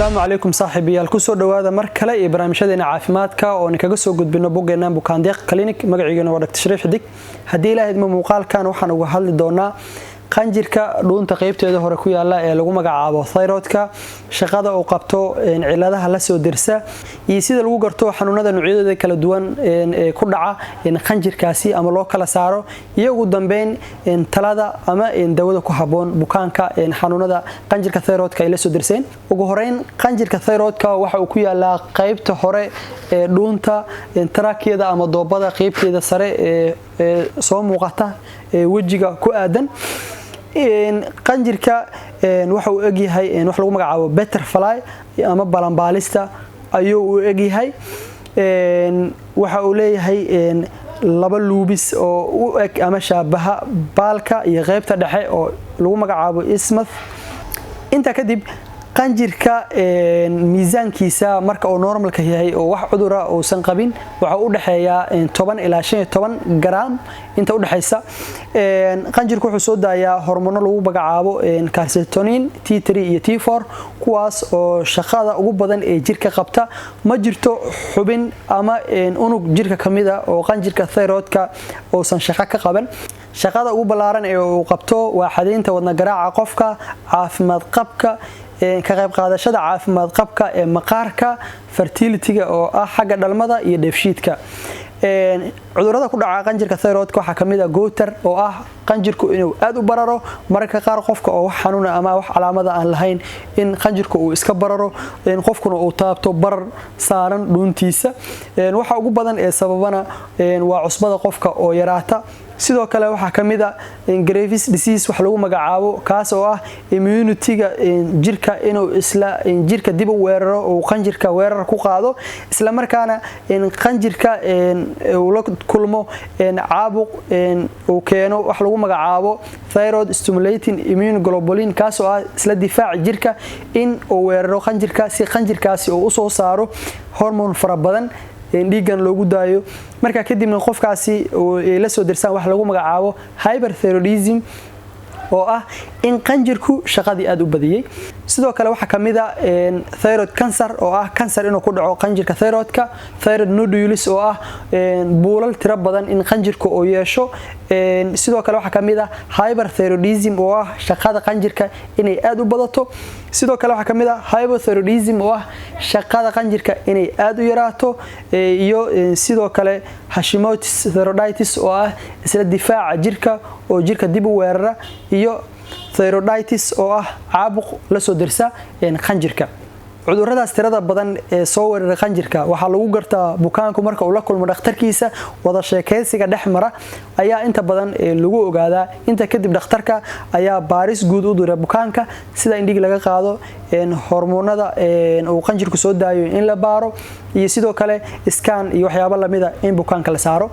Asalaamu calaykum saaxiibayaal, kusoo dhowaada mar kale iyo barnaamijyadeena caafimaadka oo kaga soo gudbino boggeena Bukaandeeq Clinic. Magaciigana waa Dr. Shariif Xidig. Haddii Ilaahay idmo, muuqaalkan waxaan uga hadli doonaa qanjirka dhuunta qeybteeda hore ku yaala ee lagu magacaabo thyroidka, shaqada uu qabto, ciladaha la soo dirsa iyo sida lagu garto xanuunada noocyadooda kala duwan ee ku dhaca qanjirkaasi ama loo kala saaro, iyo ugu dambeyn talada ama dawada ku haboon bukaanka xanuunada qanjirka thyroidka ay la soo dirseen. Ugu horeyn, qanjirka thyroidka waxa uu ku yaalaa qeybta hore ee dhuunta, trachea-da ama doobada qeybteeda sare ee soo muuqata ee wejiga ku aadan. Qanjirka waxa uu egyahay wax lagu magacaabo butterfly ama balanbaalista ayuu u egyahay. Waxa uu leeyahay laba lobes oo u eg ama shaabaha baalka iyo qeybta dhexe oo lagu magacaabo isthmus. Intaa kadib, qanjirka miisaankiisa marka uu normalka yahay oo wax cudura uusan qabin waxa u dhexeeyaa 10 ilaa 15 garaam inta udhexaysa. Qanjirku wuxuu soo daayaa hormono lagu magacaabo calcitonin, T3 iyo T4, kuwaas oo shaqada ugu badan ee jirka qabta. Ma jirto xubin ama unug jirka ka mida oo qanjirka thyroidka uusan shaqo ka qaban. Shaqada ugu ballaaran ee uu qabto waa xadaynta wadna garaaca qofka, caafimaad qabka, ka qayb qaadashada caafimaad qabka ee maqaarka, fertility-ga oo ah xagga dhalmada, iyo dheefshiidka. Cudurada ku dhaca qanjirka thyroidka waxaa kamid ah goiter, oo ah qanjirku inuu aad u bararo. Mararka qaar qofka oo wax xanuuna ama wax calaamada aan lahayn in qanjirku uu iska bararo, qofkuna uu taabto barar saaran dhuuntiisa. Waxa ugu badan ee sababana waa cusbada qofka oo yaraata. Sidoo kale waxaa ka mid a Graves disease wax lagu magacaabo, kaas oo ah immunity-ga jirka inuu isla jirka dib u weeraro, uu qanjirka weerar ku qaado, isla markaana qanjirka uu la kulmo caabuq uu keeno wax lagu magacaabo thyroid stimulating immune globulin, kaas oo ah isla difaaca jirka in uu weeraro qanjirka si qanjirkaasi uu usoo saaro hormone fara badan, dhiiggan loogu daayo. Markaa kadibna qofkaasi ay la soo dirsaan wax lagu magacaabo hyperthyroidism, oo ah in qanjirku shaqadii aad u badiyey. Sidoo kale waxaa ka mid a thyroid cancer, oo ah cancer inuu ku dhaco qanjirka thyroidka, thyroid nodules, oo ah buulal tiro badan in qanjirka uu yeesho. Sidoo kale waxaa ka mid ah hyperthyroidism, oo ah shaqada qanjirka inay aad u badato. Sidoo kale waxaa ka mid ah hypothyroidism, oo ah shaqada qanjirka inay aad u yaraato, iyo sidoo kale Hashimoto's thyroiditis, oo ah isla difaaca jirka oo jirka dib u weerara, iyo thyroiditis, oo ah caabuq la soo dirsa qanjirka. Cuduradaas tirada badan ee soo weerara qanjirka waxaa lagu gartaa bukaanku marka uu la kulmo dhakhtarkiisa. Wada sheekaysiga dhex mara ayaa inta badan lagu ogaadaa. Inta kadib dhakhtarka ayaa baaris guud u dira bukaanka, sida in dhiig laga qaado, hormoonada uu qanjirku soo daayo in la baaro, iyo sidoo kale scan iyo waxyaabo lamida in bukaanka la saaro.